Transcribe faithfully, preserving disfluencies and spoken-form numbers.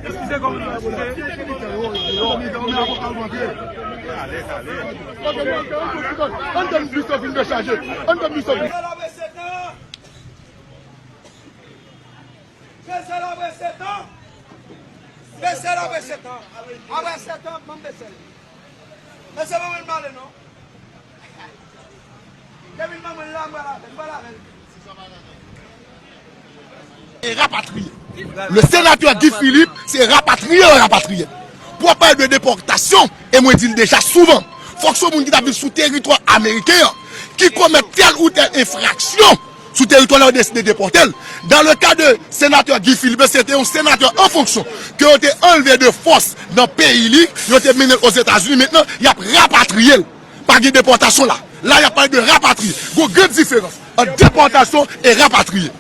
Eskize kòm nou, eskize. Ann tann bus la fin dechaje. Ann tann bus la fin. Bese l apre sèt an. Bese l apre sèt an. Apre sèt an, ban m bese l. Bese l, ban mwen pale non. Depi l ban mwen la, mwen pral avè l, mwen pral avè l. Et rapatrié. Le sénateur Guy Philippe, se rapatriye yo rapatriye. Pou w ap pale de depòtasyon, e mwen di l deja souvan, fòk se yon moun ki t ap viv sou teritwa ameriken an, ki komèt tèl ou tèl enfraksyon sou teritwa la, yo deside depòte l. Dans le cas de sénateur Guy Philippe, se te yon senatè an fonksyon ke yo te anlve de fòs nan peyi li, yo te mennen l Ozetazini. Mentnan, y ap rapatriye l. Pa gen depòtasyon la. La, y ap pale de rapatriye. Gon gran diferans ant depòtasyon e rapatriye.